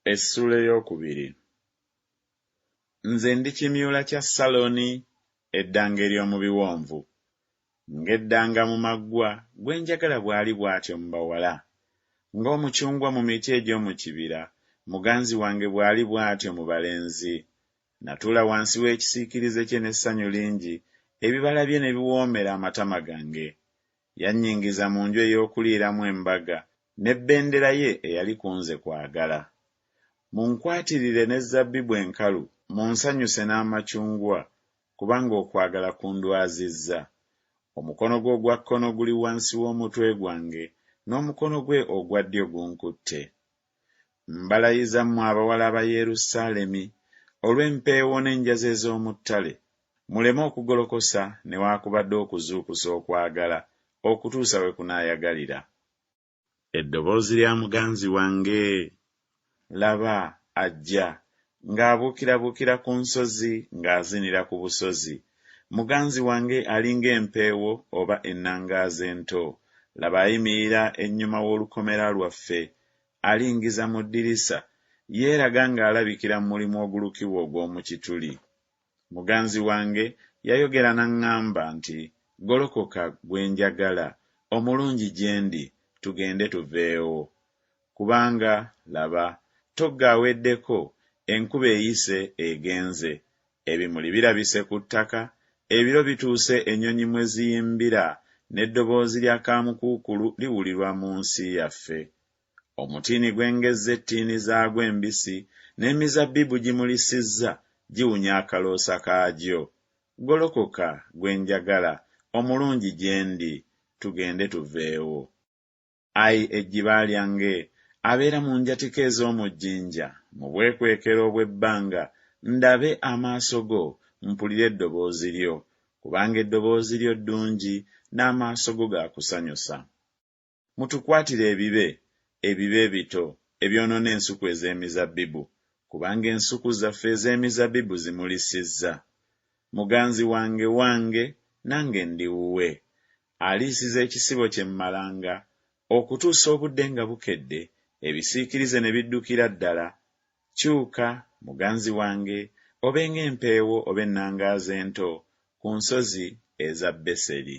Essuula ey'okubiri. Nze ndi kimyula kya Saloni, eddanga ery'omu biwonvu. Ng'eddanga mu maggwa, gwe njagala bw'ali bw'atyo mu bawala. Ng'omucungwa mu miti egy'omu kibira, muganzi wange bw'ali bw'atyo mu balenzi. Natuula wansi w'ekisiikirize kye n'essanyu lingi, ebibala bye ne biwoomera amatama gange. Yannyingiza mu nju ey'okuliiramu embaga, ne bbendera ye eyali ku nze kwagala. Munkwatirire n'ezzabbibu enkalu, munsanyuse n'amacungwa, kubanga okwagala kundwazizza. Omukono gwe ogwa kkono guli wansi w'omutwe gwange, n'omukono gwe ogwa ddyo gunkutte. Mbalayiza mmwe abawala ba Yerusaalemi, olw'empeewo n'enjazi ez'omu ttale, muleme okugolokosa newaakubadde okuzuukusa okwagala, okutuusa we kunaayagalira. Eddoboozi lya muganzi wange! Laba, ajja, ng'abuukirabuukira ku nsozi, ng'azinira ku busozi. Muganzi wange ali ng'empeewo oba ennangaazi ento. Laba ayimirira ennyuma w'olukomera lwaffe, alingiza mu ddirisa, yeeraga ng'alabikira mu mulimu ogulukibwa ogw'omu kituli. Muganzi wange yayogera n'aŋŋamba nti Golokoka, gwe njagala, omulungi gye ndi, tugende tuveewo. Kubanga, laba, ttogge aweddeko, enkuba eyise egenze, ebimuli birabise ku ttaka, ebiro bituuse ennyonyi mwe ziyimbira, n'eddoboozi lya kaamukuukulu liwulirwa mu nsi yaffe. Omutiini gwengezza ettiini zaagwo embisi, n'emizabbibu gimulisizza, giwunya akaloosa kaagyo. Golokoka, gwe njagala, omulungi gye ndi, tugende tuveewo. Ai ejjiba lyange, abeera mu njatika ez'omu jjinja, mu bwekwekero obw'ebbanga, ndabe amaaso go, mpulire eddoboozi lyo, kubanga eddoboozi lyo ddungi, n'amaaso go ga kusanyusa. Mutukwatire ebibe, ebibe ebito, ebyonoona ensuku ez'emizabbibu, kubanga ensuku zaffe ez'emizabbibu zimulisizza. Muganzi wange wange, nange ndi wuwe. Aliisiza ekisibo kye mu malanga, okutuusa obudde nga bukedde, ebisiikirize ne biddukira ddala. Kyuka, muganzi wange, obe ng'empeewo oba ennangaazi ento ku nsozi eza Beseri.